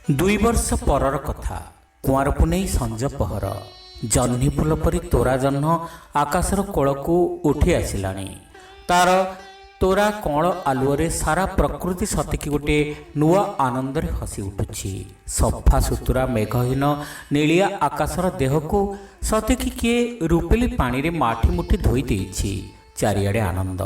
2 ବର୍ଷ ପରର କଥା। କୁଆଁର ପୁନେଇ ସଞ୍ଜ ପହର। ଜହ୍ନି ଫୁଲ ପରି ତୋରା ଜହ୍ନ ଆକାଶର କୋଳକୁ ଉଠି ଆସିଲାଣି। ତାର ତୋରା କଅଁଳ ଆଲୁଅରେ ସାରା ପ୍ରକୃତି ସତେକି ଗୋଟିଏ ନୂଆ ଆନନ୍ଦରେ ହସି ଉଠୁଛି। ସଫା ସୁତୁରା ମେଘହୀନ ନୀଳିଆ ଆକାଶର ଦେହକୁ ସତେକି କିଏ ରୂପେଲି ପାଣିରେ ମାଠି ମୁଠି ଧୋଇ ଦେଇଛି। ଚାରିଆଡ଼େ ଆନନ୍ଦ,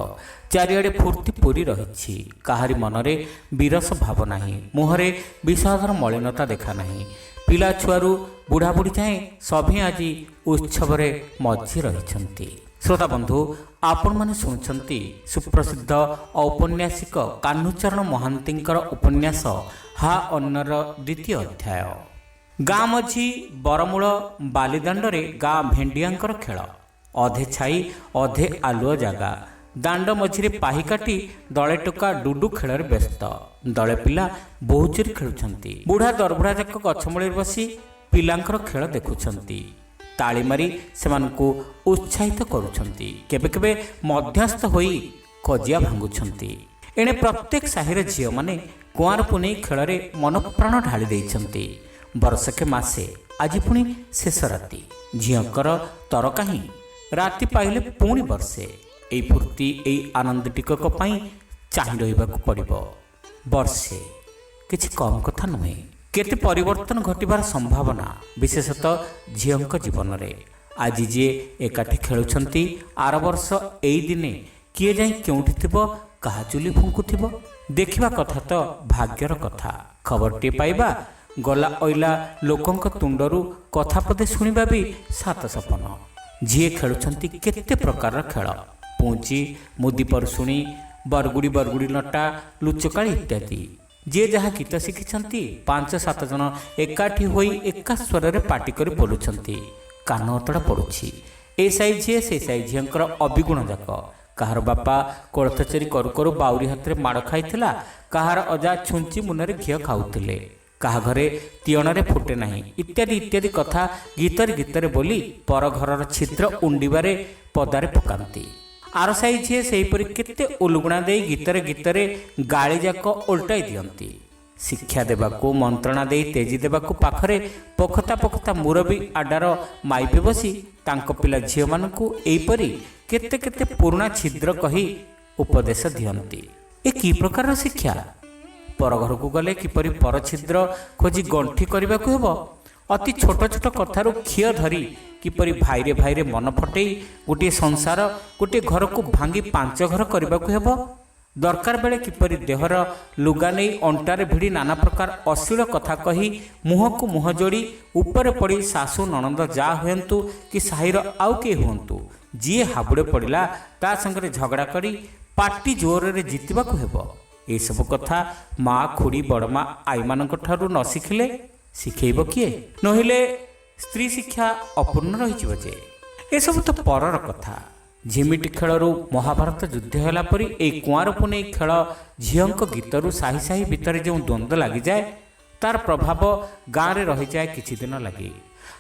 ଚାରିଆଡ଼େ ଫୁର୍ତ୍ତି ପୂରି ରହିଛି। କାହାରି ମନରେ ବିରସ ଭାବ ନାହିଁ, ମୁହଁରେ ବିଷାଦର ମଳିନତା ଦେଖା ନାହିଁ। ପିଲା ଛୁଆରୁ ବୁଢ଼ା ବୁଢ଼ୀ ଯାଏଁ ସଭିଏଁ ଆଜି ଉତ୍ସବରେ ମଜ୍ଜି ରହିଛନ୍ତି। ଶ୍ରୋତା ବନ୍ଧୁ, ଆପଣମାନେ ଶୁଣୁଛନ୍ତି ସୁପ୍ରସିଦ୍ଧ ଔପନ୍ୟାସିକ କାହ୍ନୁଚରଣ ମହାନ୍ତିଙ୍କର ଉପନ୍ୟାସ ହା ଅନ୍ୟର ଦ୍ୱିତୀୟ ଅଧ୍ୟାୟ। ଗାଁ ମଝି ବରମୂଳ ବାଲିଦାଣ୍ଡରେ ଗାଁ ଭେଣ୍ଡିଆଙ୍କର ଖେଳ। ଅଧେ ଛାଇ ଅଧେ ଆଲୁଅ ଜାଗା। ଦାଣ୍ଡ ମଝିରେ ପାହି କାଟି ଦଳେ ଟୋକା ଡୁଡୁ ଖେଳରେ ବ୍ୟସ୍ତ। ଦଳେ ପିଲା ବୋହୁଚୋରି ଖେଳୁଛନ୍ତି। ବୁଢ଼ା ଦରବୁଢ଼ା ଯାକ ଗଛମୂଳରେ ବସି ପିଲାଙ୍କର ଖେଳ ଦେଖୁଛନ୍ତି। ତାଳି ମାରି ସେମାନଙ୍କୁ ଉତ୍ସାହିତ କରୁଛନ୍ତି। କେବେ କେବେ ମଧ୍ୟସ୍ଥ ହୋଇ କଜିଆ ଭାଙ୍ଗୁଛନ୍ତି। ଏଣେ ପ୍ରତ୍ୟେକ ସାହିର ଝିଅମାନେ କୁଆଁର ପୁନେଇ ଖେଳରେ ମନପ୍ରାଣ ଢାଳି ଦେଇଛନ୍ତି। ବର୍ଷକେ ମାସେ, ଆଜି ପୁଣି ଶେଷ ରାତି। ଝିଅଙ୍କର ତର କାହିଁ? ରାତି ପାଇଲେ ପୁଣି ବର୍ଷେ ଏଇ ଫୁର୍ତ୍ତି, ଏଇ ଆନନ୍ଦ ଟିକକ ପାଇଁ ଚାହିଁ ରହିବାକୁ ପଡ଼ିବ। ବର୍ଷେ କିଛି କମ୍ କଥା ନୁହେଁ। କେତେ ପରିବର୍ତ୍ତନ ଘଟିବାର ସମ୍ଭାବନା, ବିଶେଷତଃ ଝିଅଙ୍କ ଜୀବନରେ। ଆଜି ଯିଏ ଏକାଠି ଖେଳୁଛନ୍ତି, ଆର ବର୍ଷ ଏଇ ଦିନେ କିଏ ଯାଇ କେଉଁଠି ଥିବ, କାହା ଚୁଲି ଫୁଙ୍କୁଥିବ। ଦେଖିବା କଥା ତ ଭାଗ୍ୟର କଥା। ଖବରଟିଏ ପାଇବା, ଗଲା ଅଇଲା ଲୋକଙ୍କ ତୁଣ୍ଡରୁ କଥା ପଦେ ଶୁଣିବା ବି ସାତ ସପନ। ଝିଏ ଖେଳୁଛନ୍ତି କେତେ ପ୍ରକାରର ଖେଳ। ପୁଞ୍ଚି, ମୁଦି ପରଶୁଣି, ବରଗୁଡ଼ି ବରଗୁଡ଼ି ନଟା, ଲୁଚକାଳି ଇତ୍ୟାଦି। ଯିଏ ଯାହା ଗୀତ ଶିଖିଛନ୍ତି, ପାଞ୍ଚ ସାତ ଜଣ ଏକାଠି ହୋଇ ଏକା ସ୍ୱରରେ ପାଟି କରି ବୋଲୁଛନ୍ତି। କାନ ଅତଡ଼ା ପଡ଼ୁଛି। ଏ ସାଇ ଝିଏ ସେ ସାଇ ଝିଅଙ୍କର ଅବିଗୁଣ ଯାକ। କାହାର ବାପା କୋଳଥ ଚୋରି କରୁ କରୁ ବାଉରି ହାତରେ ମାଡ଼ ଖାଇଥିଲା, କାହାର ଅଜା ଛୁଞ୍ଚି ମୁନରେ ଘିଅ ଖାଉଥିଲେ, କାହା ଘରେ ତିଅଣରେ ଫୁଟେ ନାହିଁ ଇତ୍ୟାଦି ଇତ୍ୟାଦି କଥା ଗୀତରେ ଗୀତରେ ବୋଲି ପର ଘରର ଛିଦ୍ର ଉଣ୍ଡିବାରେ ପଦାରେ ପକାନ୍ତି। ଆର ସାଇ ଝିଏ ସେହିପରି କେତେ ଉଲୁଗୁଣା ଦେଇ ଗୀତରେ ଗୀତରେ ଗାଳିଯାକ ଓଲଟାଇ ଦିଅନ୍ତି। ଶିକ୍ଷା ଦେବାକୁ, ମନ୍ତ୍ରଣା ଦେଇ ତେଜି ଦେବାକୁ ପାଖରେ ପୋଖତା ପୋଖତା ମୁରବୀ ଆଡ୍ଡାର ମାଇପେ ବସି ତାଙ୍କ ପିଲା ଝିଅମାନଙ୍କୁ ଏଇପରି କେତେ କେତେ ପୁରୁଣା ଛିଦ୍ର କହି ଉପଦେଶ ଦିଅନ୍ତି। ଏ କି ପ୍ରକାରର ଶିକ୍ଷା? ପର ଘରକୁ ଗଲେ କିପରି ପର ଛିଦ୍ର ଖୋଜି ଗଣ୍ଠି କରିବାକୁ ହେବ, ଅତି ଛୋଟ ଛୋଟ କଥାରୁ ଖିଅ ଧରି କିପରି ଭାଇରେ ଭାଇରେ ମନ ଫଟେଇ ଗୋଟିଏ ସଂସାର, ଗୋଟିଏ ଘରକୁ ଭାଙ୍ଗି ପାଞ୍ଚ ଘର କରିବାକୁ ହେବ, ଦରକାର ବେଳେ କିପରି ଦେହର ଲୁଗା ନେଇ ଅଣ୍ଟାରେ ଭିଡ଼ି ନାନା ପ୍ରକାର ଅଶ୍ଳୀଳ କଥା କହି ମୁହଁକୁ ମୁହଁ ଯୋଡ଼ି ଉପରେ ପଡ଼ି ଶାଶୁ ନଣନ୍ଦ ଯା ହୁଅନ୍ତୁ କି ସାହିର ଆଉ କିଏ ହୁଅନ୍ତୁ, ଯିଏ ହାବୁଡ଼େ ପଡ଼ିଲା ତା ସାଙ୍ଗରେ ଝଗଡ଼ା କରି ପାଟି ଜୋରରେ ଜିତିବାକୁ ହେବ, ଏସବୁ କଥା ମା, ଖୁଡ଼ି, ବଡ଼ମା, ଆଈମାନଙ୍କ ଠାରୁ ନ ଶିଖିଲେ ଶିଖେଇବ କିଏ? ନହେଲେ ସ୍ତ୍ରୀ ଶିକ୍ଷା ଅପୂର୍ଣ୍ଣ ରହିଯିବ ଯେ। ଏସବୁ ତ ପରର କଥା। ଝିମିଟି ଖେଳରୁ ମହାଭାରତ ଯୁଦ୍ଧ ହେଲା ପରି ଏଇ କୁଆଁର ପୁନେଇ ଖେଳ ଝିଅଙ୍କ ଗୀତରୁ ସାହି ସାହି ଭିତରେ ଯେଉଁ ଦ୍ୱନ୍ଦ୍ୱ ଲାଗିଯାଏ, ତାର ପ୍ରଭାବ ଗାଁରେ ରହିଯାଏ କିଛି ଦିନ ଲାଗି।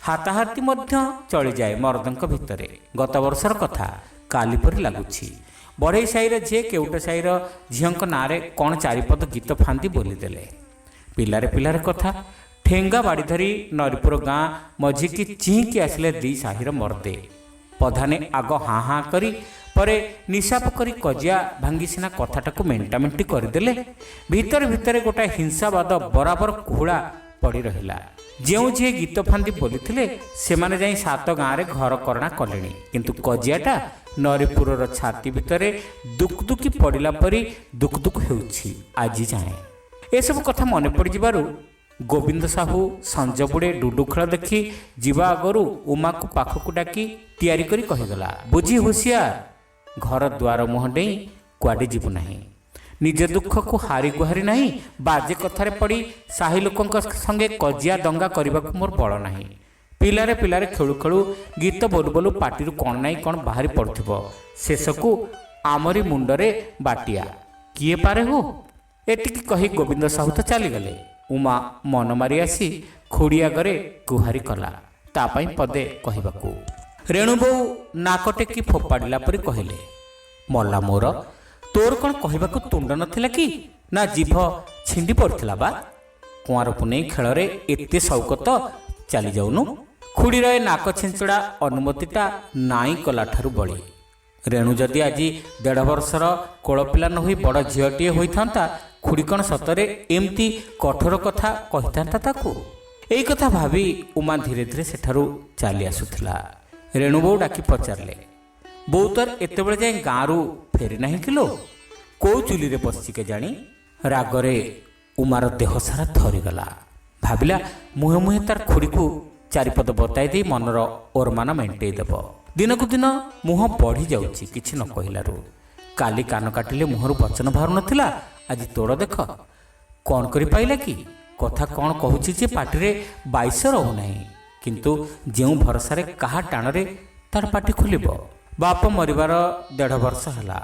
ହାତାହାତି ମଧ୍ୟ ଚଳିଯାଏ ମରଦଙ୍କ ଭିତରେ। ଗତ ବର୍ଷର କଥା କାଲି ପରି ଲାଗୁଛି। ବଢ଼େଇ ସାହିର ଝିଏ କେଉଟ ସାହିର ଝିଅଙ୍କ ନାଁରେ କ'ଣ ଚାରିପଦ ଗୀତ ଫାନ୍ଦି ବୋଲିଦେଲେ। ପିଲାରେ ପିଲାରେ କଥା। ଠେଙ୍ଗା ବାଡ଼ି ଧରି ନରିପୁର ଗାଁ ମଝିକି ଚିହିଁକି ଆସିଲେ ଦି ସାହିର ମର୍ଦେ। ପଧାନେ ଆଗ ହାଁ ହାଁ କରି, ପରେ ନିଶାପ କରି କଜିଆ ଭାଙ୍ଗି ସିନା କଥାଟାକୁ ମେଣ୍ଟାମେଣ୍ଟି କରିଦେଲେ, ଭିତରେ ଭିତରେ ଗୋଟାଏ ହିଂସାବାଦ ବରାବର କୁହୁଳା ପଡ଼ି ରହିଲା। ଯେଉଁ ଝିଏ ଗୀତ ଫାନ୍ଦି ବୋଲିଥିଲେ, ସେମାନେ ଯାଇ ସାତ ଗାଁରେ ଘର କରଣା କଲେଣି, କିନ୍ତୁ କଜିଆଟା ନରିପୁରର ଛାତି ଭିତରେ ଦୁକୁଦୁକି ପଡ଼ିଲା ପରି ଦୁକୁଦୁକୁ ହେଉଛି ଆଜି ଯାଏଁ। ଏସବୁ କଥା ମନେ ପଡ଼ିଯିବାରୁ ଗୋବିନ୍ଦ ସାହୁ ସଞ୍ଜବୁଡ଼େ ଡୁଡୁ ଖେଳ ଦେଖି ଯିବା ଆଗରୁ ଉମାକୁ ପାଖକୁ ଡାକି ତିଆରି କରି କହିଗଲା, "ବୁଝି ହୁସିଆର, ଘର ଦ୍ୱାର ମୁହଁ ଡେଇଁ କୁଆଡ଼େ ଯିବୁ ନାହିଁ। ନିଜ ଦୁଃଖକୁ ହାରି ଗୁହାରି ନାହିଁ, ବାଜେ କଥାରେ ପଡ଼ି ସାହି ଲୋକଙ୍କ ସଙ୍ଗେ କଜିଆ ଦଙ୍ଗା କରିବାକୁ ମୋର ବଳ ନାହିଁ। ପିଲାରେ ପିଲାରେ ଖେଳୁ ଖେଳୁ, ଗୀତ ବୋଲୁ ବୋଲୁ ପାଟିରୁ କ'ଣ ନାହିଁ କ'ଣ ବାହାରି ପଡ଼ୁଥିବ। ଶେଷକୁ ଆମରି ମୁଣ୍ଡରେ ବାଟିଆ, କିଏ ପାରେ ହୋ?" ଏତିକି କହି ଗୋବିନ୍ଦ ସାହୁ ତ ଚାଲିଗଲେ। ଉମା ମନ ମାରି ଆସି ଖୁଡ଼ି ଆଗରେ ଗୁହାରି କଲା ତା ପାଇଁ ପଦେ କହିବାକୁ। ରେଣୁ ବୋଉ ନାକ ଟେକି ଫୋପାଡ଼ିଲା ପରି କହିଲେ, "ମଲା ମୋର, ତୋର କ'ଣ କହିବାକୁ ତୁଣ୍ଡ ନଥିଲା କି ନା ଜିଭ ଛିଣ୍ଡି ପଡ଼ିଥିଲା ବା? କୁଆଁର ପୁନେଇ ଖେଳରେ ଏତେ ସଉକତ, ଚାଲି ଯାଉନୁ। ଖୁଡ଼ିର ଏ ନାକ ଛିଞ୍ଚଡ଼ା ଅନୁମତିଟା ନାଇଁ କଲାଠାରୁ ବଳି। ରେଣୁ ଯଦି ଆଜି 1.5 ବର୍ଷର କୋଳପିଲା ନ ହୋଇ ବଡ଼ ଝିଅଟିଏ ହୋଇଥାନ୍ତା, ଖୁଡ଼ି କ'ଣ ସତରେ ଏମିତି କଠୋର କଥା କହିଥାନ୍ତା ତାକୁ? ଏଇ କଥା ଭାବି ଉମା ଧୀରେ ଧୀରେ ସେଠାରୁ ଚାଲି ଆସୁଥିଲା। ରେଣୁ ବୋଉ ଡାକି ପଚାରିଲେ, ବୋଉ ତୋର ଏତେବେଳେ ଯାଏଁ ଗାଁରୁ ଫେରି ନାହିଁ କିଲୋ? କୋଉ ଚୁଲିରେ ବସିଛି କେଜାଣି? ରାଗରେ ଉମାର ଦେହ ସାରା ଥରିଗଲା। ଭାବିଲା ମୁହେଁ ମୁହେଁ ତାର ଖୁଡ଼ିକୁ ଚାରିପଦ ବତାଇ ଦେଇ ମନର ଓରମାନ ମେଣ୍ଟେଇ ଦେବ। ଦିନକୁ ଦିନ ମୁହଁ ବଢ଼ି ଯାଉଛି କିଛି ନ କହିଲାରୁ। କାଲି କାନ କାଟିଲେ ମୁହଁରୁ ବଚନ ବାହାରୁନଥିଲା, ଆଜି ତୋଡ଼ ଦେଖ କ'ଣ କରି ପାଇଲା କି? କଥା କ'ଣ କହୁଛି ଯେ ପାଟିରେ ବାଇଶ ରହୁନାହିଁ। କିନ୍ତୁ ଯେଉଁ ଭରସାରେ କାହା ଟାଣରେ ତାର ପାଟି ଖୋଲିବ? ବାପ ମରିବାର 1.5 ବର୍ଷ ହେଲା।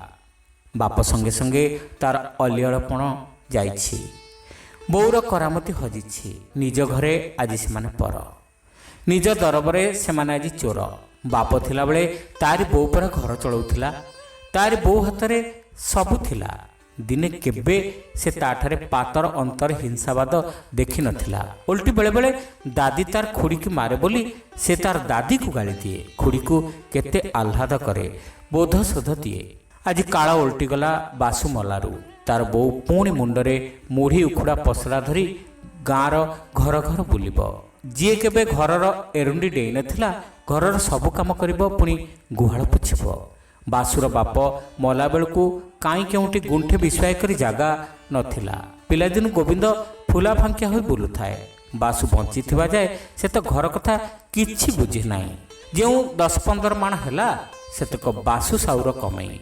ବାପ ସଙ୍ଗେ ସଙ୍ଗେ ତାର ଅଲିଅଳପଣ ଯାଇଛି, ବୋଉର କରାମତି ହଜିଛି। ନିଜ ଘରେ ଆଜି ସେମାନେ ପର, ନିଜ ଦରବରେ ସେମାନେ ଆଜି ଚୋର। ବାପ ଥିଲାବେଳେ ତାରି ବୋଉ ପରା ଘର ଚଳାଉଥିଲା, ତାରି ବୋଉ ହାତରେ ସବୁ ଥିଲା। ଦିନେ କେବେ ସେ ତାଠାରେ ପାତର ଅନ୍ତର ହିଂସାବାଦ ଦେଖିନଥିଲା। ଓଲଟି ବେଳେବେଳେ ଦାଦି ତାର ଖୁଡ଼ିକି ମାରେ ବୋଲି ସେ ତାର ଦାଦିକୁ ଗାଳି ଦିଏ, ଖୁଡ଼ିକୁ କେତେ ଆହ୍ଲାଦ କରେ, ବୋଧ ଶୋଧ ଦିଏ। ଆଜି କାଳ ଓଲଟିଗଲା ବାସୁ ମଲାରୁ। ତାର ବୋଉ ପୁଣି ମୁଣ୍ଡରେ ମୁଢ଼ି ଉଖୁଡ଼ା ପସରା ଧରି ଗାଁର ଘର ଘର ବୁଲିବ। ଯିଏ କେବେ ଘରର ଏରୁଣ୍ଡି ଡେଇଁ ନଥିଲା, ଘରର ସବୁ କାମ କରିବ, ପୁଣି ଗୁହାଳ ପୋଛିବ। ବାସୁର ବାପ ମଲା ବେଳକୁ କାହିଁ କେଉଁଠି ଗୁଣ୍ଠେ ବିଶ୍ୱାୟ କରି ଜାଗା ନଥିଲା। ପିଲାଦିନୁ ଗୋବିନ୍ଦ ଫୁଲା ଫାଙ୍କିଆ ହୋଇ ବୁଲୁଥାଏ। ବାସୁ ବଞ୍ଚିଥିବା ଯାଏ ସେ ତ ଘର କଥା କିଛି ବୁଝେ ନାହିଁ। ଯେଉଁ 10-15 ମାଣ ହେଲା, ସେତକ ବାସୁ ସାଉର କମେଇ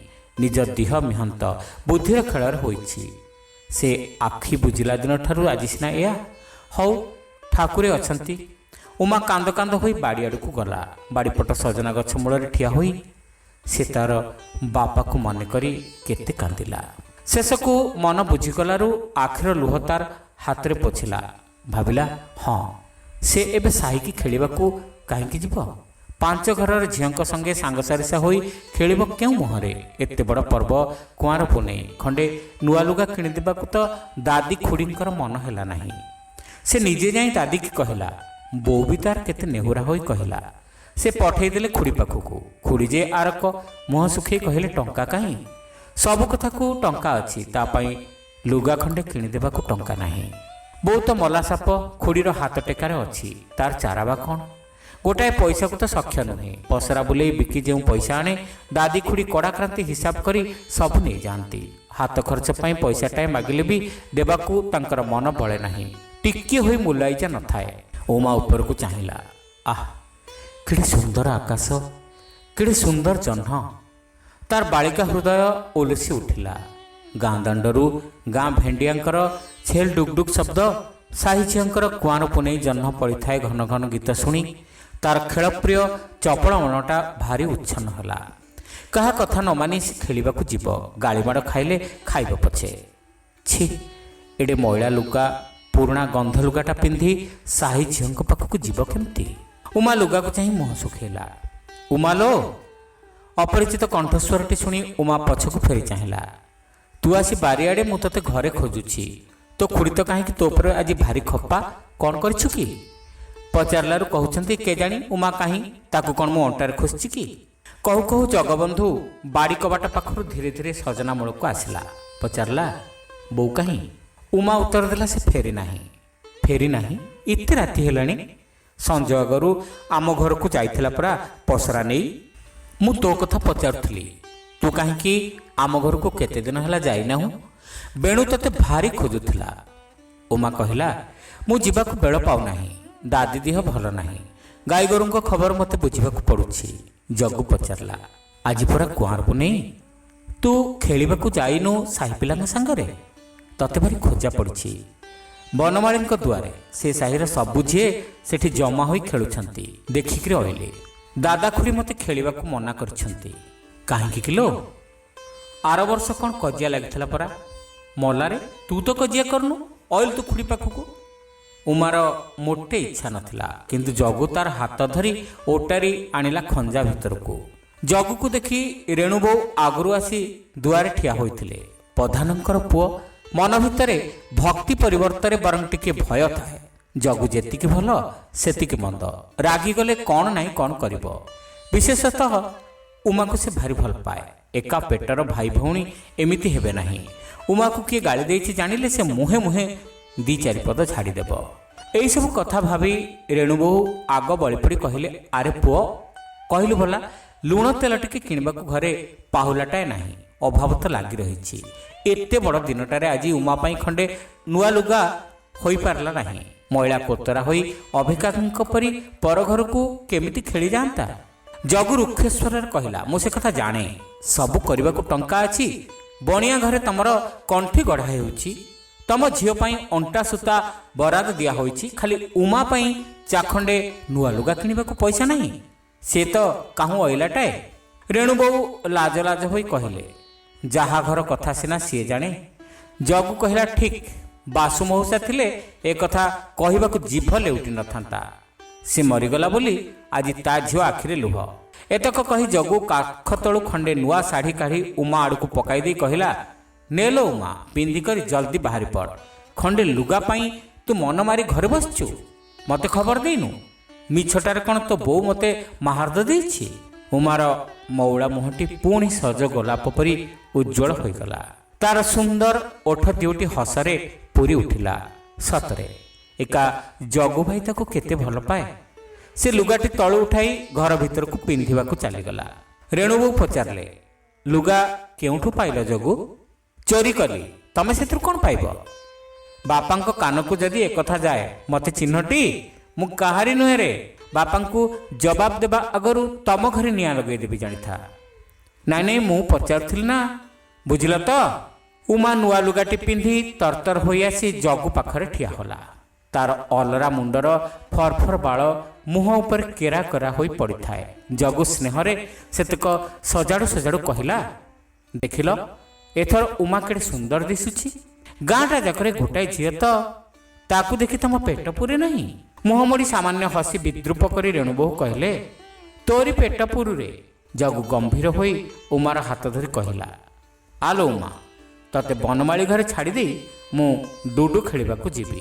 ନିଜ ଦିହ ମିହନ୍ତ ବୁଦ୍ଧିର ଖେଳରେ ହୋଇଛି। ସେ ଆଖି ବୁଝିଲା ଦିନଠାରୁ ଆଜି ସିନା ଏୟା। ହଉ, ଠାକୁରେ ଅଛନ୍ତି। ଉମା କାନ୍ଦ କାନ୍ଦ ହୋଇ ବାଡ଼ିଆଡ଼କୁ ଗଲା। ବାଡ଼ିପଟ ସଜନା ଗଛ ମୂଳରେ ଠିଆ ହୋଇ ସେ ତାର ବାପାକୁ ମନେ କରି କେତେ କାନ୍ଦିଲା। ଶେଷକୁ ମନ ବୁଝିଗଲାରୁ ଆଖିର ଲୁହ ତାର ହାତରେ ପୋଛିଲା। ଭାବିଲା, ହଁ, ସେ ଏବେ ସାହିକି ଖେଳିବାକୁ କାହିଁକି ଯିବ? 5 ଘରର ଝିଅଙ୍କ ସଙ୍ଗେ ସାଙ୍ଗସାରିସା ହୋଇ ଖେଳିବ କେଉଁ ମୁହଁରେ? ଏତେ ବଡ଼ ପର୍ବ କୁଆଁର ପୁନେଇ, ଖଣ୍ଡେ ନୂଆ ଲୁଗା କିଣିଦେବାକୁ ତ ଦାଦି ଖୁଡ଼ିଙ୍କର ମନ ହେଲା ନାହିଁ। ସେ ନିଜେ ଯାଇ ଦାଦିକି କହିଲା। ବୋଉ ବି ତାର କେତେ ନେହୁରା ହୋଇ କହିଲା। ସେ ପଠେଇଦେଲେ ଖୁଡ଼ି ପାଖକୁ। ଖୁଡ଼ି ଯେ ଆରକ ମୁହଁ ଶୁଖେଇ କହିଲେ, ଟଙ୍କା କାହିଁ? ସବୁ କଥାକୁ ଟଙ୍କା ଅଛି, ତା ପାଇଁ ଲୁଗା ଖଣ୍ଡେ କିଣିଦେବାକୁ ଟଙ୍କା ନାହିଁ। ବୋଉ ତ ମଲା ସାପ, ଖୁଡ଼ିର ହାତ ଟେକାରେ ଅଛି, ତାର ଚାରା ବା କ'ଣ? ଗୋଟାଏ ପଇସାକୁ ତ ସକ୍ଷ ନୁହେଁ। ପସରା ବୁଲେଇ ବିକି ଯେଉଁ ପଇସା ଆଣେ, ଦାଦି ଖୁଡ଼ି କଡ଼ାକ୍ରାନ୍ତି ହିସାବ କରି ସବୁ ନେଇଯାଆନ୍ତି। ହାତ ଖର୍ଚ୍ଚ ପାଇଁ ପଇସାଟାଏ ମାଗିଲେ ବି ଦେବାକୁ ତାଙ୍କର ମନ ବଳେ ନାହିଁ। ଟିକିଏ ହୋଇ ମୁଲାଇଜା ନଥାଏ। ଉମା ଉପରକୁ ଚାହିଁଲା। ଆহ, କେଡ଼େ ସୁନ୍ଦର ଆକାଶ, କେଡ଼େ ସୁନ୍ଦର ଜହ୍ନ! ତାର ବାଳିକା ହୃଦୟ ଓଲସି ଉଠିଲା। ଗାଁ ଦାଣ୍ଡରୁ ଗାଁ ଭେଣ୍ଡିଆଙ୍କର ଛେଲ ଡୁକ୍ ଡୁକ୍ ଶବ୍ଦ, ସାହି ଝିଅଙ୍କର କୁଆଁର ପୁନେଇ ଜହ୍ନ ପଡ଼ିଥାଏ ଘନ ଘନ ଗୀତ ଶୁଣି ତାର ଖେଳପ୍ରିୟ ଚପଳ ମନଟା ଭାରି ଉଚ୍ଛନ୍ନ ହେଲା। କାହା କଥା ନ ମାନି ସେ ଖେଳିବାକୁ ଯିବ, ଗାଳିମାଡ଼ ଖାଇଲେ ଖାଇବ ପଛେ। ଛି, ଏଡ଼େ ମଇଳା ଲୁଗା, ପୁରୁଣା ଗନ୍ଧ ଲୁଗାଟା ପିନ୍ଧି ସାହି ଝିଅଙ୍କ ପାଖକୁ ଯିବ କେମିତି? ଉମା ଲୁଗାକୁ ଚାହିଁ ମୁହଁ ଶୁଖେଇଲା। ଉମା ଲୋ! ଅପରିଚିତ କଣ୍ଠସ୍ୱରଟି ଶୁଣି ଉମା ପଛକୁ ଫେରି ଚାହିଁଲା। ତୁ ଆସି ବାରିଆଡ଼େ, ମୁଁ ତୋତେ ଘରେ ଖୋଜୁଛି। ତୋ ଖୁଡ଼ି ତ କାହିଁକି ତୋ ଉପରେ ଆଜି ଭାରି ଖପା, କ'ଣ କରିଛୁ କି? ପଚାରିଲାରୁ କହୁଛନ୍ତି, କେଜାଣି ଉମା କାହିଁ, ତାକୁ କ'ଣ ମୁଁ ଅଣ୍ଟାରେ ଖୋସିଛି କି? କହୁ କହୁ ଜଗବନ୍ଧୁ ବାଡ଼ି କବାଟ ପାଖରୁ ଧୀରେ ଧୀରେ ସଜନା ମୂଳକୁ ଆସିଲା। ପଚାରିଲା, ବୋଉ କାହିଁ? ଉମା ଉତ୍ତର ଦେଲା, ସେ ଫେରି ନାହିଁ। ଫେରି ନାହିଁ? ଏତେ ରାତି ହେଲାଣି? ସଞ୍ଜ ଆଗରୁ ଆମ ଘରକୁ ଯାଇଥିଲା ପରା ପସରା ନେଇ। ମୁଁ ତୋ କଥା ପଚାରୁଥିଲି, ତୁ କାହିଁକି ଆମ ଘରକୁ କେତେ ଦିନ ହେଲା ଯାଇନାହୁଁ? ବେଣୁ ତୋତେ ଭାରି ଖୋଜୁଥିଲା। ଉମା କହିଲା, ମୁଁ ଯିବାକୁ ବେଳ ପାଉନାହିଁ, ଦାଦି ଦେହ ଭଲ ନାହିଁ, ଗାଈଗୋରୁଙ୍କ ଖବର ମୋତେ ବୁଝିବାକୁ ପଡ଼ୁଛି। ଜଗୁ ପଚାରିଲା, ଆଜି ପରା କୁଆଁର ପୁନେଇ, ତୁ ଖେଳିବାକୁ ଯାଇନୁ ସାହି ପିଲାଙ୍କ ସାଙ୍ଗରେ? ତତେ ଭାରି ଖୋଜା ପଡ଼ିଛି। ବନମାଳୀଙ୍କ ଦୁଆରେ ସେ ସାହିର ସବୁ ଝିଏ ସେଠି ଜମା ହୋଇ ଖେଳୁଛନ୍ତି, ଦେଖିକିରି ଅଇଲି। ଦାଦା ଖୁଡ଼ି ମୋତେ ଖେଳିବାକୁ ମନା କରିଛନ୍ତି। କାହିଁକି କିଲୋ? ଆର ବର୍ଷ କ'ଣ କଜିଆ ଲାଗିଥିଲା ପରା? ମଲାରେ, ତୁ ତ କଜିଆ କରନୁ, ଅଇଲ ତୁ ଖୁଡ଼ି ପାଖକୁ। ଉମାର ମୋଟେ ଇଚ୍ଛା ନଥିଲା, କିନ୍ତୁ ଜଗୁ ତାର ହାତ ଧରି ଓଟାରି ଆଣିଲା ଖଞ୍ଜା ଭିତରକୁ। ଜଗୁକୁ ଦେଖି ରେଣୁ ବୋଉ ଆଗରୁ ଆସି ଦୁଆରେ ଠିଆ ହୋଇଥିଲେ। ପଧାନଙ୍କର ପୁଅ ମନ ଭିତରେ ଭକ୍ତି ପରିବର୍ତ୍ତରେ ବରଂ ଟିକେ ଭୟ ଥାଏ। ଜଗୁ ଯେତିକି ଭଲ ସେତିକି ମନ୍ଦ। ରାଗିଗଲେ କ'ଣ ନାହିଁ କ'ଣ କରିବ। ବିଶେଷତଃ ଉମାକୁ ସେ ଭାରି ଭଲ ପାଏ। ଏକା ପେଟର ଭାଇ ଭଉଣୀ ଏମିତି ହେବେ ନାହିଁ। ଉମାକୁ କିଏ ଗାଳି ଦେଇଛି ଜାଣିଲେ ସେ ମୁହେଁ ମୁହେଁ ଦି ଚାରିପଦ ଝାଡ଼ିଦେବ। ଏଇସବୁ କଥା ଭାବି ରେଣୁବୋହୂ ଆଗ ବଳି ପଡ଼ି କହିଲେ, ଆରେ ପୁଅ, କହିଲୁ ଭଲା, ଲୁଣ ତେଲ ଟିକେ କିଣିବାକୁ ଘରେ ପାହୁଲାଟାଏ ନାହିଁ। ଅଭାବ ତ ଲାଗି ରହିଛି। ଏତେ ବଡ଼ ଦିନଟାରେ ଆଜି ଉମା ପାଇଁ ଖଣ୍ଡେ ନୂଆ ଲୁଗା ହୋଇପାରିଲା ନାହିଁ। ମଇଳା କୋତରା ହୋଇ ଅଭିକାଙ୍କ ପରି ପର ଘରକୁ କେମିତି ଖେଳି ଯାଆନ୍ତା? ଜଗୁ ରୁକ୍ଷସ୍ୱରରେ କହିଲା, ମୁଁ ସେ କଥା ଜାଣେ। ସବୁ କରିବାକୁ ଟଙ୍କା ଅଛି। ବଣିଆ ଘରେ ତମର କଣ୍ଠି ଗଢ଼ା ହେଉଛି। ତମ ଝିଅ ପାଇଁ ଅଣ୍ଟା ସୂତା ବରାଦ ଦିଆ ହୋଇଛି। ଖାଲି ଉମା ପାଇଁ ଚାଖଣ୍ଡେ ନୂଆ ଲୁଗା କିଣିବାକୁ ପଇସା ନାହିଁ। ସେ ତ କାହୁଁ ଅଇଲାଟାଏ। ରେଣୁ ବୋଉ ଲାଜ ଲାଜ ହୋଇ କହିଲେ, ଯାହା ଘର କଥା ସିନା ସିଏ ଜାଣେ। ଜଗୁ କହିଲା, ଠିକ୍, ବାସୁ ମଉସା ଥିଲେ ଏ କଥା କହିବାକୁ ଜିଭ ଲେଉଟି ନଥାନ୍ତା। ସେ ମରିଗଲା ବୋଲି ଆଜି ତା ଝିଅ ଆଖିରେ ଲୁହ। ଏତକ କହି ଜଗୁ କାଖ ତଳୁ ଖଣ୍ଡେ ନୂଆ ଶାଢ଼ୀ କାଢ଼ି ଉମା ଆଡ଼କୁ ପକାଇ ଦେଇ କହିଲା, ନେଲୋ ଉମା, ପିନ୍ଧିକରି ଜଲ୍ଦି ବାହାରି ପଡ଼। ଖଣ୍ଡେ ଲୁଗା ପାଇଁ ତୁ ମନ ମାରି ଘରେ ବସିଛୁ, ମତେ ଖବର ଦେଇନୁ। ମିଛଟାରେ କ'ଣ ତୋ ବୋଉ ମୋତେ ମାହାର୍ଦ ଦେଇଛି? ଉମାର ମଉଳା ମୁହଁଟି ପୁଣି ସଜ ଗୋଲାପ ପରି ଉଜ୍ଜ୍ୱଳ ହୋଇଗଲା। ତାର ସୁନ୍ଦର ଓଠ ଦିଓଟି ହସରେ ପୂରି ଉଠିଲା। ସତରେ ଏକା ଜଗୁ ଭାଇ ତାକୁ କେତେ ଭଲ ପାଏ। ସେ ଲୁଗାଟି ତଳୁ ଉଠାଇ ଘର ଭିତରକୁ ପିନ୍ଧିବାକୁ ଚାଲିଗଲା। ରେଣୁ ବୋଉ ପଚାରିଲେ, ଲୁଗା କେଉଁଠୁ ପାଇଲ ଜଗୁ? ଚୋରି କଲି। ତମେ ସେଥିରୁ କ'ଣ ପାଇବ? ବାପାଙ୍କ କାନକୁ ଯଦି ଏକଥା ଯାଏ, ମତେ ଚିହ୍ନଟି? ମୁଁ କାହାରି ନୁହେଁ ରେ। ବାପାଙ୍କୁ ଜବାବ ଦେବା ଆଗରୁ ତମ ଘରେ ନିଆଁ ଲଗେଇଦେବି, ଜାଣିଥା। ନାଇଁ ନାଇଁ, ମୁଁ ପଚାରୁଥିଲି ନା, ବୁଝିଲ ତ? ଉମା ନୂଆ ଲୁଗାଟି ପିନ୍ଧି ତରତର ହୋଇ ଆସି ଜଗୁ ପାଖରେ ଠିଆ ହେଲା। ତାର ଅଲରା ମୁଣ୍ଡର ଫରଫର ବାଳ ମୁହଁ ଉପରେ କେରା କେରା ହୋଇ ପଡ଼ିଥାଏ। ଜଗୁ ସ୍ନେହରେ ସେତକ ସଜାଡ଼ୁ ସଜାଡ଼ୁ କହିଲା, ଦେଖିଲ ଏଥର ଉମା କେଡ଼େ ସୁନ୍ଦର ଦିଶୁଛି। ଗାଁଟା ଯାକରେ ଗୋଟାଏ ଝିଅ ତ, ତାକୁ ଦେଖି ତମ ପେଟ ପୁରେ ନାହିଁ? ମୁହଁ ମୋଡ଼ି ସାମାନ୍ୟ ହସି ବିଦ୍ରୂପ କରି ରେଣୁବୋହୂ କହିଲେ, ତୋରି ପେଟ ପୁରୁରେ। ଜଗୁ ଗମ୍ଭୀର ହୋଇ ଉମାର ହାତ ଧରି କହିଲା, ଆଲୋ ଉମା, ତତେ ବନମାଳୀ ଘରେ ଛାଡ଼ିଦେଇ ମୁଁ ଡୁଡୁ ଖେଳିବାକୁ ଯିବି।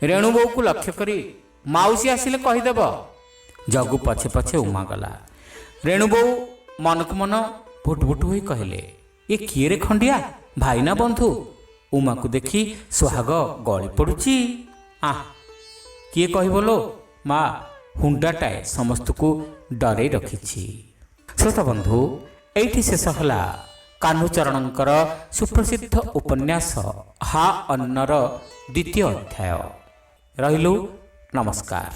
ରେଣୁ ବୋଉକୁ ଲକ୍ଷ୍ୟ କରି, ମାଉସୀ ଆସିଲେ କହିଦେବ। ଜଗୁ ପଛେ ପଛେ ଉମା ଗଲା। ରେଣୁ ବୋଉ ମନକୁ ମନ ଭୁଟୁଭୁଟୁ ହୋଇ କହିଲେ, ଏ କିଏ ରେ ଖଣ୍ଡିଆ, ଭାଇ ନା ବନ୍ଧୁ? ଉମାକୁ ଦେଖି ସୁହାଗ ଗଳି ପଡ଼ୁଛି। ଆহ, କିଏ କହିବ ଲୋ ମା, ହୁଣ୍ଡାଟାଏ ସମସ୍ତଙ୍କୁ ଡରେଇ ରଖିଛି। ଶ୍ରୋତା ବନ୍ଧୁ, ଏଇଠି ଶେଷ ହେଲା କାହ୍ନୁଚରଣଙ୍କର ସୁପ୍ରସିଦ୍ଧ ଉପନ୍ୟାସ ହା ଅନ୍ନର ଦ୍ୱିତୀୟ ଅଧ୍ୟାୟ। ରହିଲୁ, ନମସ୍କାର।